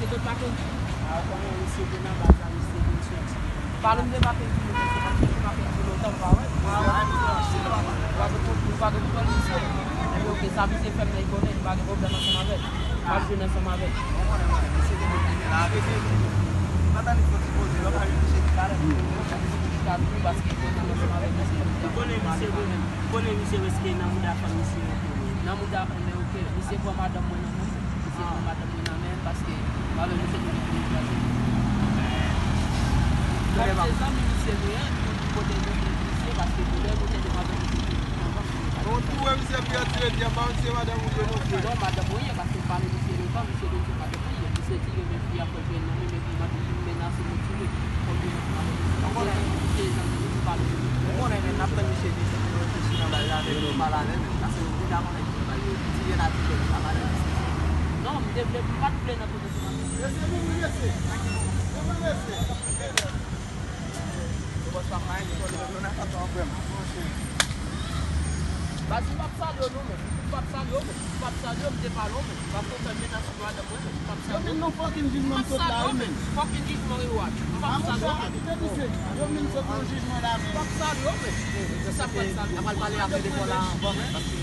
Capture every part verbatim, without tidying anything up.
Sot Makenji. A, ou konnen misye te nan baz la, misye vin soti. Pale m de Makenji, misye pa konn Makenji lontan, m pa wè. Ou pa gen, ou pa gen kontwòl misye. Ebyen, oke, sa misye fè m nan, li konnen, m pa gen pwoblèm ansanm avè l. M ap jwenn ansanm avè l. Ou konnen, mwen, misye te konn kite la avè l. M pa tande fò ti koze, lè w pa jwenn misye ki pale. Misye ka tou, paske li konnen m ansanm avè misye. Ou konnen misye, ou konnen misye, paske nan mouda fanm misye rete. Nan mouda, ebyen, oke, misye pran madanm mwen nan men m. Misye pran madanm mwen nan men m paske m avè misye te vin kraze. Kòm se zanmi misye nou ye, nou pwoteje misye paske doulè nou te devan misye te vin anvan. Bon, tou wè misye ap pran tire pye anba, misye madanm ou ye, monchè. Non, madanm mwen ye, paske m pale misye devan, misye te di madanm mwen ye. Misye tire men fi a, fò l jwenn nan men, men pou m ap menase mwen tire. Fò l jwenn nan men. Se zanmi nou, nou pale. Ou konnen, men, n ap tann misye desann, nou reflechi nan bagay la, men nou pale avè l, men. Paske nou deja konnen ki bagay yo. Ti jèn a ti jèn, sa pa nan diskisyon. Non, m te vle, m pa t vle nan kote sou maten. Mesye, nou, mesye. Nou, mesye. Baz, m p ap salye w non, men. M p ap salye w, men. M p ap salye w, m te pale w, men. Paske w fè menas sou madanm mwen, men. M p ap salye w. Yo vin nan fucking jijman m sot la, wi, men. Fucking jijman reward. M p ap salye w, men. Yo vin sot nan jijman la, men. M p ap salye w, men. Sa pral salye w. N ap pale afè lekòl la anvan, men, paske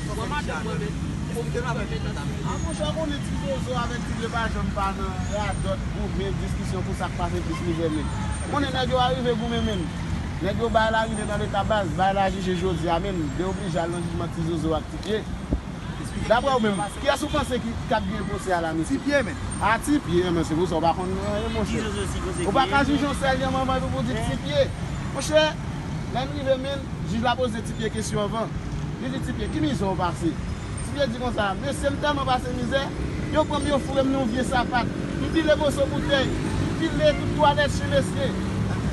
Mwen madanm mwen menm, pou m fè menas. A monchè, konnen ti Zozo avèk ti Ble pa janm pa nan radòt, goumen, diskisyon pou sa k pase plis mizè menm. Konnen nèg yo arive goumen menm. Nèg yo bay la rive nan leta baz, bay la jije jodi a menm, deoblije al nan jijman ti Zozo ak ti Pye. Daprè w menm, kiyès ou panse ki, k ap gen pwosè a la, mesye? Ti Pye menm. A, ti Pye, men se pou sa w pa konn anyen, monchè. Ou pa ka jije yon sèl yanm anvan epi pou di ti Pye. Monchè, lè n rive menm, jij la poze ti Pye kesyon anvan. Li di, ti Pye, ki mizè w pase? Ti Pye di konsa, mesye, m tèlman pase mizè, yo pran m, yo foure m nan yon vye sapat. M pile moso boutèy, m pile tout twalèt chimesye.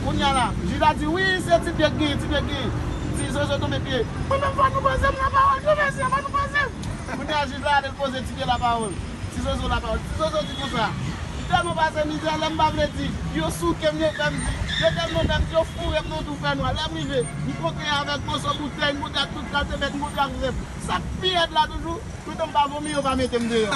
Kounye a la, jij la di, wi, se ti Pye k genyen, ti Pye k genyen. Ti Zozo tonbe pye. Mwen menm, fò nou poze m lapawòl tou, mesye, fò nou poze m. Kounye a, jij la ale, l poze ti Pye lapawòl. Ti Zozo lapawòl. Ti Zozo di konsa, m tèlman pase mizè, lè m pa vle di, yo souke m, yo fè m di, yo tèlman fè m di, yo foure m nan tou fè nwa. Lè m rive, m kontre avèk moso boutèy, m kontre ak tout kalite bèt, m kontre ak zèb. Sa k pi rèd la toujou, toutan m pa vomi, yo pa mete m deyò.